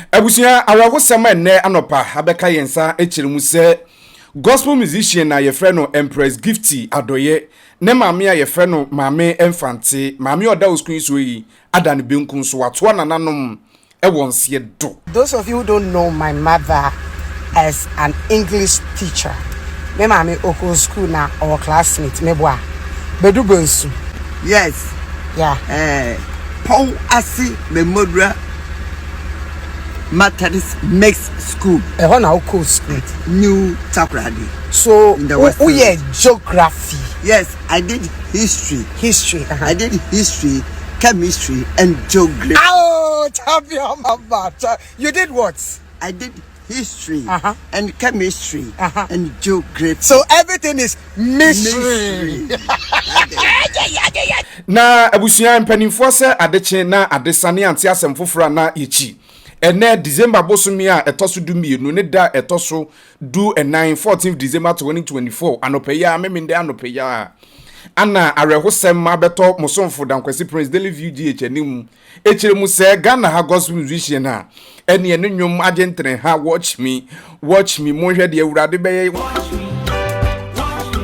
Abusua, awerɛhosɛm a ɛnnɛ anɔpa abɛka yɛn nsa kyerɛ mu sɛ gospel musician a yɛfrɛ no Empress Gifty Adɔyɛ ne maame a yɛfrɛ no Maame Mfante, maame a ɔda wo screen so yi, ada ne benkum so, watoa nananom wɔ nseɛ do. Those of you who don't know my mother as an English teacher, me maame ɔkɔɔ school na ɔwɔ classmate, meboa, Badu Bonsu. Yes. Yeah. Eh, Pɔw Ase Memorial Methodist Mixed School. Ɛhɔ na wokɔɔ school. New Takoradi. So, In the Western woyɛ geography? Yes, I did history. History. Uh-huh. I did history, chemistry, and geography. Oh, champion mama. You did what? I did history Uh-huh. and chemistry and geography. So everything is mystery. Na abusua mpanimfoɔ sɛ adekye na adesane ante asɛm foforɔ a na yɛkyi. Ɛnɛ December bosome a ɛtɔ so 12 ne da ɛtɔ so 14, 14th December 2024 anɔpa yi a, Memende anɔpa yi a, ana awerɛhosɛm abɛtɔ mosomfo Dankwasi Prince Daily View GH anim ekyirɛ mu sɛ Ghana ha gospel musician a ɛne ɛne nnwom agye ntene ha, "Watch me, watch me, monhwɛ deɛ Awurade bɛyɛ." Watch me, watch me,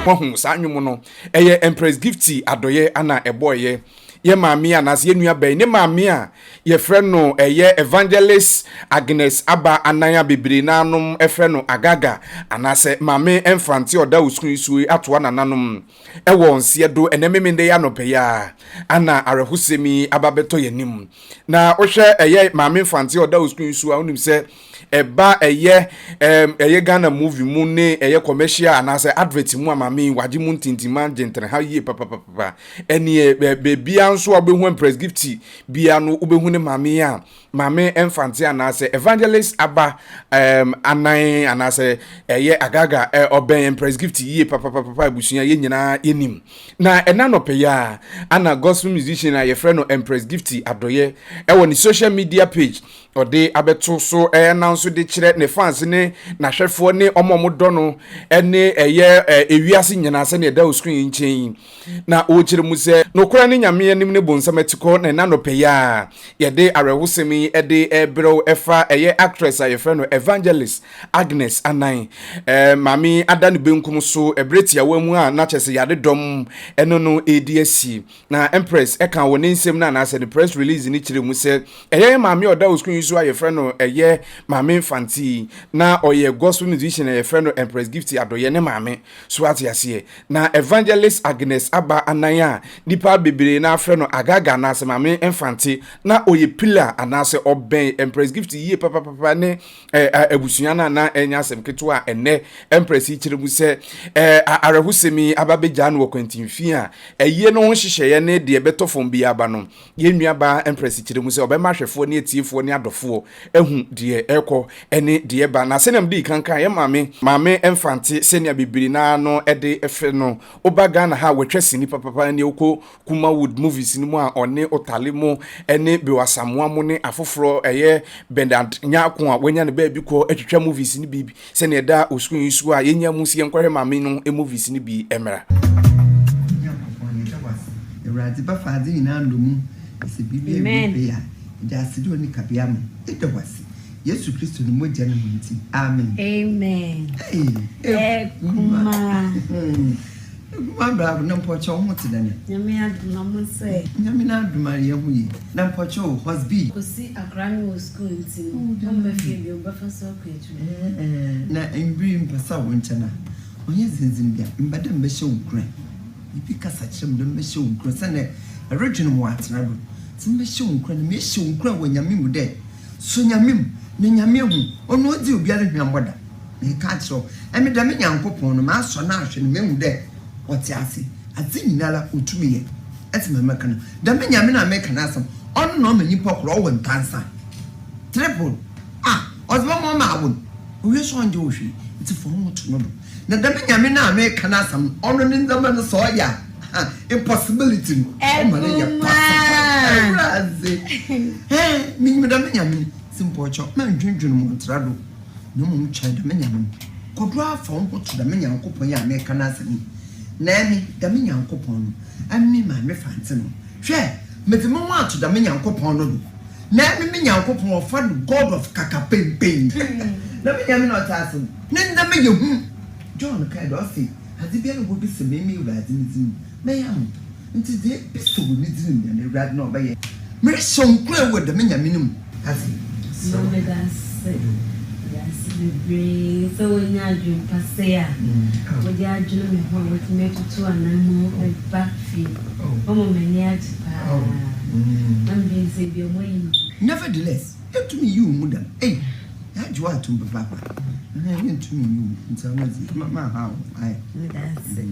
Wahu saa nnwom no, ɛyɛ Empress Gifty Adɔyɛ ana ɛbɔɔyɛ. Yɛ maame anaasɛ yɛ nua bɛn ne maame a yɛfrɛ no ɛyɛ Evangelist Agnes Aba Anan a bebree nanom ɛfrɛ no Agaga anaasɛ Maame Mfante ɔda osukuu yi so yi atoa nananom ɛwɔ nseɛ do. Ɛnɛ Memende yɛ anɔpɛ yi a ana awerɛhosɛm yi aba bɛtɔ yɛn anim. Na wohwɛ ɛyɛ Maame Mfante ɔda osukuu yi so a, wonim sɛ ɛba ɛyɛ Ghana movie mu ne ɛyɛ commercial anaasɛ advert mu a, maame yi wagye mu ntintima gyentere ha yie papapapa. Ɛneɛ beebia nso a wobɛhu Empress Gifty bia no, wobɛhu ne maame yi a Maame Mfante anaasɛ Evangelist Aba Anan anaasɛ ɛyɛ Agaga, ɔbɛn Empress Gift yie papapapa. Abusua, yɛn nyinaa yɛnim. Na ɛna nɔpɛ yi a ana gospel musician a yɛfrɛ no Empress Gifty Adɔyɛ ɛwɔ ne social media page ɔde abɛto so ɛna nso de kyerɛ ne fans ne n'ahwɛfoɔ ne ɔmo a ɔmo dɔ no ɛne ɛyɛ ewiase nyinaa sɛnea ɛda o screen nkyɛn yi, na ɔrekyerɛ mu sɛ nokorɛ ne Nyame anim ne bonsam atikɔ. Na ɛna nɔpɛ yi a yɛde awerɛhosɛm yi ɛde ɛbrɛw ɛfa ɛyɛ actress a yɛfrɛ no Evangelist Agnes Anan, maame ada ne benkum so ɛberɛ tiawa mu a na kyerɛ sɛ yɛade dɔm ɛno no ɛredi asi. Na Empress ɛka wɔ ne nsɛm no anaasɛ ne press release no kyerɛ mu sɛ ɛyɛ maame a ɔda wɔ screen yi so a yɛfrɛ no ɛyɛ Maame Mfante, na ɔyɛ gospel musician a yɛfrɛ no Empress Gift Adɔyɛ ne maame so ate aseɛ. Na Evangelist Agnes Aba Anan a nipa bebree na afrɛ no Agaga anaasɛ Maame Mfante, na ɔyɛ pillar anaasɛ ɔbɛn Empress Gift yie papapapa ne abusua no a na ɛnyɛ asɛm ketewa a ɛnɛ Empress yi kyerɛ mu sɛ awerɛhosɛm yi aba bɛgyaa no wɔ kwantimfi a ɛyie no ho nhyehyɛeɛ ne deɛ ɛbɛtɔ fam bi aba no. Yɛn nuabaa Empress kyerɛ mu sɛ ɔbɛma ahwɛfoɔ ne atiefoɔ ne adɔfoɔ ahu deɛ ɛrekɔ ne deɛ ɛba. Na sɛnea mede kankan yɛ maame Mfante, sɛnea bebree naa no de frɛ no, woba Ghana ha a, wɔatwa sini papapa ne wokɔ Kumawood movies no mu a, ɔne Otale mo ne Bewasamoa mo ne afoforɔ, ɛyɛ Bernard Nyako a wanya ne baabi kɔ atwitwa movies no bi sɛnea ɛda osukuu yi so a yɛnya mu si yɛnkɔhwɛ maame no movies no bi mmra. Nyankopɔn, yɛda wo ase. Awurade bɛfa adze nyinaa nnomu sɛ biribi Amen. awie pɛyɛ a, yɛde aseda a onni kabea ma wo. Yɛda wo ase. Yesu Kristo ne mogya no mu nti. Amen. Amen. Hey, Ekuma. Ekuma bravo na mpɔkyɛ wo ho te dɛn? Nyame adom na mo sɛ. Nyame na adom a yɛn ho yie. Na mpɔkyɛ o, hosbi. Kosi akora no wɔ school nti no, ɔmba fie bio, ɔbɛfa so akɔ adwuma. Na mbiri mpɛ sɛ wo nkyɛn a, ɔnyɛ dzendzen bia, mba dɛ mbɛhyɛ wo nkuran. Biribi kasa kyerɛ me dɛ mbɛhyɛ wo nkuran sɛnɛ ɛredwene mo atena do. Nti mbɛhyɛ wo nkuran na mehyɛ wo nkuran wɔ Nyame mu dɛ sɔ Nyame mu na Nyame ehu ɔno ɔdzi obiara hweambɔ da. Meka akyerɛ wo, emi dɛm Nyankopɔn no masɔ no ahwɛ no mehu dɛ ɔtse ase, adze nyinara otum yɛ. Etse ma meka no, dɛm Nyame no a meka n'asɛm, ɔno na ɔma nyimpa kor ɔwo ntansa, triple, a ɔdze bɛma ɔma awo no, owie so ɔnngye wo hwee, ntsi fa woho to no do. Na dɛm Nyame no a meka n'asɛm no, ɔno ne ndzɛmba no sɛ ɔyɛ a, ha, impossibility no, ɔma no yɛ possible. Ewuradze, hɛn, minyim dɛm Nyame no, ntsi mpɔkyɛw, manndwendwen mo nntra do, na mmom twɛn dɛm Nyame no. Kɔ do ara fa woho to dɛm Nyankopɔn yi a mereka n'asɛm yi. Na emi, dɛm Nyankopɔn no, emi Maame Fantse no, hwɛ, Medze moho ato dɛm Nyankopɔn no do, na emi me Nyankopɔn wɔfrɛ no God of kakapempen. Dɛm Nyame no a ɔtse ase no, ne ndzɛmba yɛ hu. John kae dɛ, ɔse, Adze biara a wobisa me emi Ewuradze me dzin mu, mɛyɛ ama wo. Ntsi dza ebisa wɔ ne dzin mu biara no, Ewuradze na ɔbɛyɛ. Merehyɛ wo nkuran wɔ dɛm Nyame no mu. Adze, serɛ wo. Meda ase, meda ase bebree sɛ woanya adwene pa sei a wode adwene me ho a woatumi atutu ananmu ba fie. Woama m'ani agye paa. Na medwene sɛ ebia moayi me. Nevertheless, yɛntum nnyi wo mu dɛm. Ei, yɛagye wo atom papaapa. Ɛhɛn, yɛntum nnyi wo mu, ntsi ɔno dze, mma mannhaw wo, ae. Meda ase.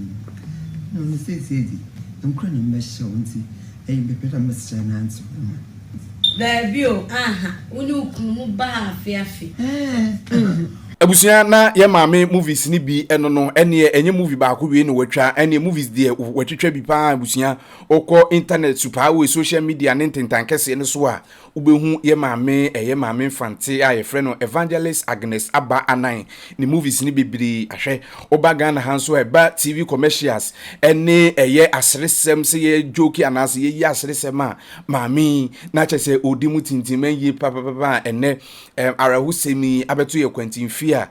Nna ɔno seisei dze, nkura na mebɛhyɛ wo ntsi, ɛyɛ mepɛ dɛ meserɛ nantsew ma. Daabi o, aha, wo ne wo kunu mo ba ha afe afe. Abusua na yɛ maame movies no bi ɛno no ɛneɛ ɛnyɛ movie baako wei na watwa ɛneɛ movies deɛ watwitwa bi paa abusua wokɔ internet so paa wei social media ne ntentan kɛseɛ no so a wobɛhu yɛ maame ɛyɛ maame mfante a yɛfrɛ no Evangelist Agnes Aba Anan ne movies no bebree ahwɛ woba Ghana ha nso a ɛba TV commercials ɛne ɛyɛ aseresɛm sɛ yɛ joke anaasɛ yɛyi aseresɛm a Maame yi, na kyerɛ sɛ ɔredi mu tintimma yie papapapa a ɛnnɛ awerɛhosɛm yi abɛto yɛ kwantinfi a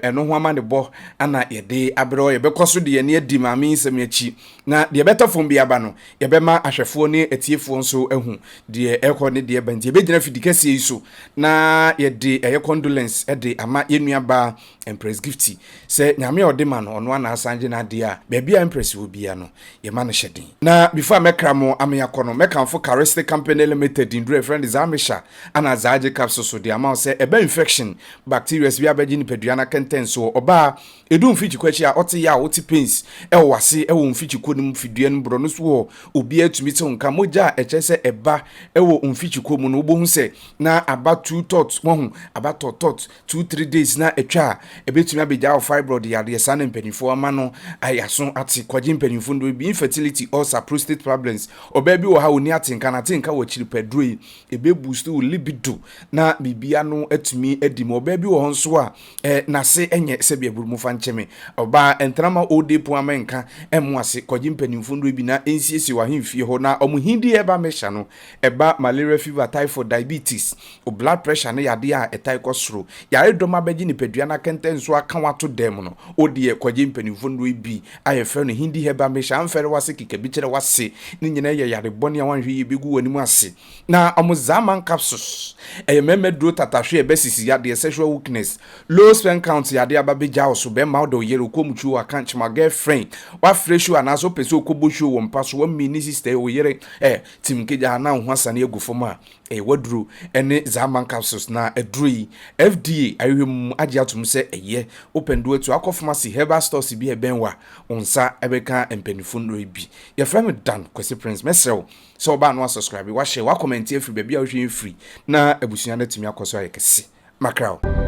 ɛno ho amanebɔ ana yɛde abrɛ. Yɛbɛkɔ so de yɛn ani adi maame yi nsɛm akyi, na deɛ ɛbɛtɔ fam bi aba no, yɛbɛma ahwɛfoɔ ne atiefoɔ nso ahu deɛ ɛrekɔ ne deɛ ɛba. Nti yɛbɛgyina fidi kɛseɛ yi so na yɛde ɛyɛ condolence de ama yɛn nuabaa Empress Gifty sɛ Nyame a ɔde ma no ɔno ara na asan gye n'adeɛ a baabi a Empress wɔ biara no yɛma no hyɛ den. Na before a mɛkra mo ama yɛakɔ no mɛkamfo Charistic Company Limited nduro a yɛfrɛ no Zamisha ana Zaaje capsule so de ama wo sɛ ɛba infection, bacterias bi abɛgye nipadua no akɛntɛn soɔ, ɔbaa ɛdu mfikyikɔ akyi a ɔte yaw, wote pains ɛwɔ w'ase ɛwɔ mfikyikɔ no mu, fidua no mu, borɔno so wɔ obiara tumi te wo nka, mogya a ɛkyerɛ sɛ ɛba ɛwɔ mfikyikɔ mu no wobɛhu sɛ na aba two tot, wahu, aba tɔt tɔt, 2-3 days na atwa a, ɛbɛtumi abɛgya wo fibroid yadeɛ saa na mpanimfoɔ ama no ayaso ate kɔgye mpanimfoɔ nnuro bi infertility ulcer prostate problems ɔbaa bi wɔ ha ɔni atenka na atenka wɔ akyiri pɛ aduro yi ɛbɛ boost wo libido na biribi ano atumi adi mu ɔbaa bi wɔ hɔ nso a eh, n'ase nyɛ sɛbi aburu mu fa nkyɛ me ɔbaa ntrama ode po ama nka ɛmo ase kɔgye mpanimfoɔ nnuro bi na ɛnsiesie wɔ ahemfie hɔ na ɔmo hindi ɛba mɛhyɛ no ɛba malaria fever typhoid diabetes Wo blood pressure no yɛ adeɛ a ɛtae kɔ soro. Yaredɔm abɛgye nipadua no akɛntɛnsoɔ aka wo ato dan mu no, wo deɛ kɔgye mpanimfoɔ nnuro yi bi a yɛfrɛ no Hindi herbal mixture, amfɛre w'ase keka bi kyerɛ w'ase. Ne nyinaa yɛ yare bɔne a woanhwɛ yie bɛgu w'anim ase. Na wɔn Zaman capsules, ɛyɛ mmarima aduro tatahwe a ɛbɛ sisi yadeɛ, sexual weakness, low sperm count yadeɛ aba bɛgya wo so, bɛrima wode wo yere, wokɔ mu tuo, akankyema, girlfriend, woafrɛ show anaasɛ wopɛ sɛ wokɔbɔ show wɔ mpa so, woamini sister, wo yere, eh, tim nkegya na wo ho asane agu fam a, Ɛyɛ w'aduro ne Zaman capsules na aduro yi FDA ahwehwɛ mu agye atom sɛ ɛyɛ. Wopɛ nnuro atu akɔ pharmacy, herbal stores bi a ɛbɛn wo a, wo nsa bɛka mpanyinfo nnuro yi bi. Yɛfrɛ me Dan Kwasi Prince. Mɛsrɛ wo sɛ wobaa no asubscribe, wahyɛ, wakɔmɛnte afiri baabi a wohwɛ yɛn firi na abusua no atumi akɔ so ayɛ kɛse. Makra wo.